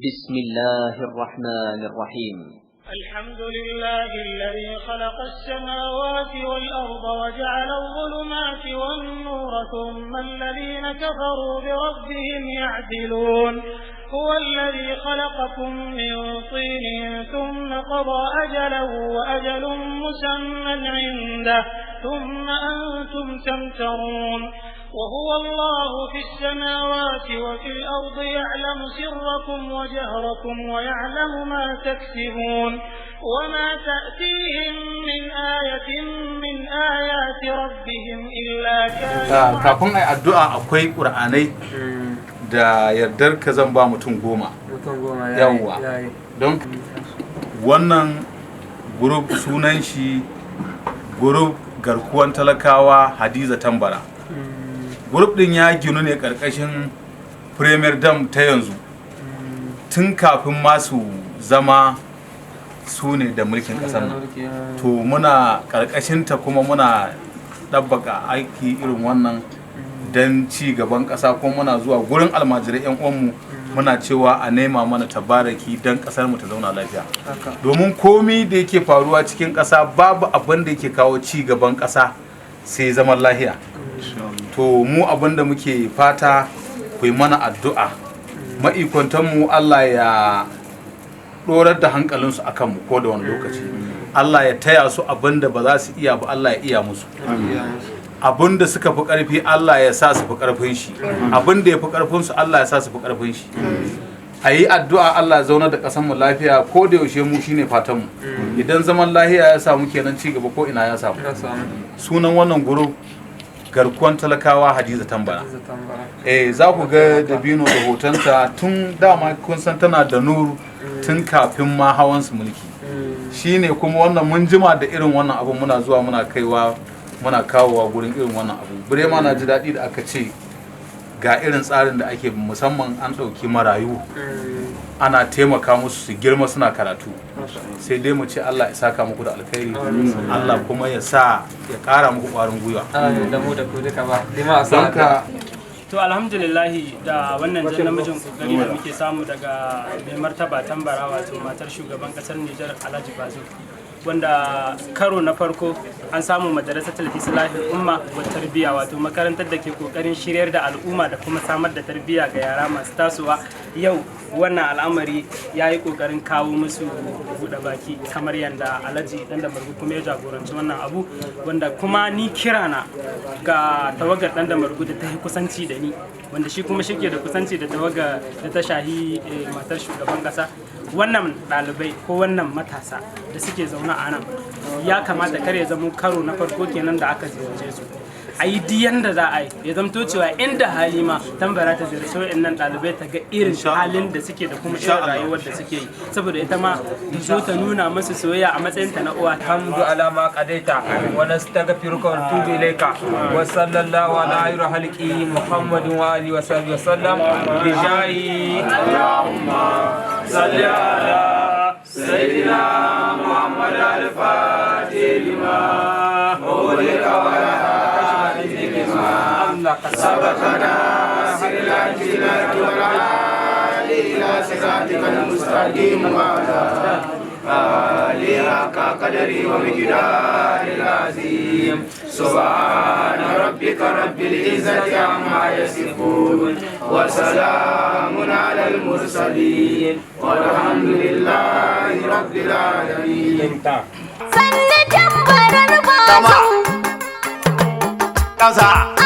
بسم الله الرحمن الرحيم. الحمد لله الذي خلق السماوات والأرض وجعل الظلمات والنور ثم الذين كفروا بربهم يعدلون. هو الذي خلقكم من طين ثم قضى أجلا وأجل مسمى عنده ثم أنتم تمترون. وهو الله في السماوات وفي الأرض يعلم سركم وجهركم ويعلم ما تكسبون. وما تأتيهم من آية من آيات ربهم إلا كانوا. Kafin ai addu'a, akwai ƙur'anai da yardar ka zan ba mutum 10. Mutum 10 ya. Yawwa. Don wannan group, sunan shi group Garkuwan Talakawa Hadiza Tambara. Group din ya ginu ne karkashin Première Dame ta yanzu, tun kafin masu zama su ne da mulkin kasar nan. To muna karkashinta kuma muna ɗabbaka aiki irin wannan don ci gaban ƙasa, kuma muna zuwa gurin almajirai 'yan uwanmu, muna cewa a nema mana tabaraki don ƙasar mu ta zauna lafiya, domin komi da yake faruwa cikin ƙasa, babu abin da yake kawo ci gaban ƙasa sai zaman lahiya. To mu abin da muke fata, ku yi mana addu'a, ma'ikwantanmu Allah ya ɗorar da hankalinsu a kanmu ko da wani lokaci. Allah ya taya su abin da ba za su iya ba, Allah ya iya musu. Abin da suka fi ƙarfi, Allah ya sa su fi ƙarfin shi. Abin da ya fi ƙarfin su, Allah ya sa su fi ƙarfin shi. A yi addu'a Allah ya zauna da ƙasar mu lafiya ko da yaushe. Mu shine fatan mu. Idan zaman lafiya ya samu, kenan ci gaba ko ina ya samu. Sunan wannan group Garkuwan Talakawa Hadiza Tambara. Eh, za ku ga dabino da hotonta. Tun dama kun san tana da nuru tun kafin ma hawan su mulki. Shine kuma wannan mun jima da irin wannan abu, muna zuwa muna kaiwa muna kawowa gurin irin wannan abu. Burema na ji daɗi da aka ce ga irin tsarin da ake, musamman an ɗauki marayu ana taimaka musu su girma suna karatu. Sai dai mu ce Allah ya saka muku da alkhairi, Allah kuma ya sa ya ƙara muku ƙwarin gwiwa. Amin, da mu da ku duka ba lima a sa. Don ka To alhamdulillahi da wannan jan namijin kokari da muke samu daga mai martaba Tambara, wato matar shugaban kasar Nijar Alhaji Bazoum, wanda karo na farko an samu Madrasatul Islahi Umma wa Tarbiyya, wato makarantar da ke kokarin shiryar da al'umma da kuma samar da tarbiyya ga yara masu tasowa. Yau wannan al'amari ya yi kokarin kawo musu buɗe baki, kamar yadda Alhaji Dan da Margu kuma ya jagoranci wannan abu, wanda kuma ni kirana ga tawagar Dan da Margu da ta yi kusanci da ni, wanda shi kuma shi ke da kusanci da tawagar da ta shahi matar shugaban kasa, wannan ɗalibai ko wannan matasa da suke zaune a nan, ya kamata kar ya zamo karo na farko kenan da aka ziyarce su. A yi duk yanda za a yi, ya zamto cewa inda hali ma Tambara ta ziyarci wa'annan ɗalibai, ta ga irin halin da suke da kuma irin rayuwar da suke yi, saboda ita ma ta zo ta nuna musu soyayya a matsayinta na uwa. الحمد على ما قضيت ونستغفرك ونتوب إليك، وصلى الله على خير خلقه محمد وآله وصحبه وسلم بجاه اللهم صل على سيدنا محمد الفاتح لما أغلق لما سبقنا سر الأنجلة والعالي إلى صراطك المستقيم وعلى آله حق قدره ومقداره العظيم. سبحان ربك رب العزة عما يصفون وسلام على المرسلين والحمد لله رب العالمين. Sannu Tambarar Bazoum. Ƙasa.